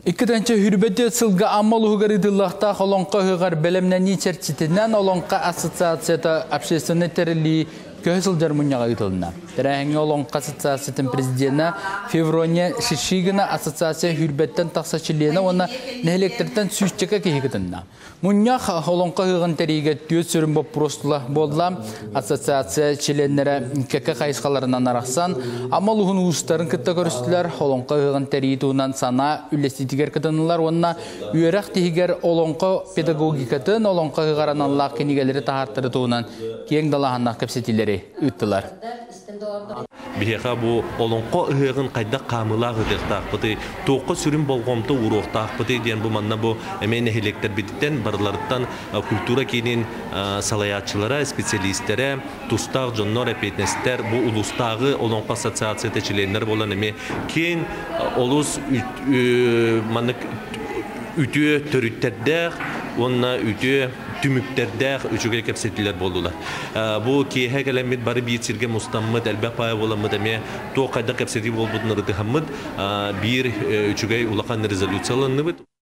2024 сылга Амма улууһугар ыытыллыахтаах Олоҥхо ыһыаҕар бэлэмнэнии чэрчитинэн Олоҥхо ассоциацията общественнай тэриллии көһө сылдьар мунньаҕа ыытылынна. Тэрээһиҥҥэ Олоҥхо ассоциациятын президенэ Феврония Шишигина ассоциация сүүрбэттэн тахса чилиэнэ уонна нэһилиэктэртэн сүүсчэкэ киһи кытынна. Мунньах Олоҥхо ыһыаҕын тэрийиигэ түөрт сүрүн боппуруос тула буолла. Ассоциация чилиэннэрэ кэккэ хайысхаларынан арахсан, Амма улууһун уустарын кытта көрүстүлэр, Олоҥхо ыһыаҕын тэрийии туһунан санаа үллэстиитигэр кытыннылар уонна үөрэх тиһигэр олоҥхо педагогикатын, олоҥхо ыһыаҕар аналлаах кинигэлэри таһаартары туһунан киэҥ далааһыннаах кэпсэтиилэри ыыттылар. Биһиэхэ бу олоҥхо ыһыаҕын хайдах хаамыылаах ыытыахтаахпытый, туохха сүрүн болҕомто ууруохтаахпытый диэн бу манна бу эмиэ нэһилиэктэрбититтэн барыларыттан культура киинин салайааччылара, специалистэрэ, тустаах дьоннор, эппиэтинэстэр бу улуустааҕы олоҥхо ассоциацията чилиэннэр буолан эмиэ киэҥ олус маннык үтүө төрүттэрдээх уонна үтүө түмүктэрдээх үчүгэй кэпсэтиилэр буоллулар. Бу киэһэ кэлэммит бары биир сиргэ мустаммыт, элбэх паайа буоламмыт эмиэ туох хайдах кэпсэтии буолбутун ырытыһаммыт биир үчүгэй улахан резолюцияланныбыт.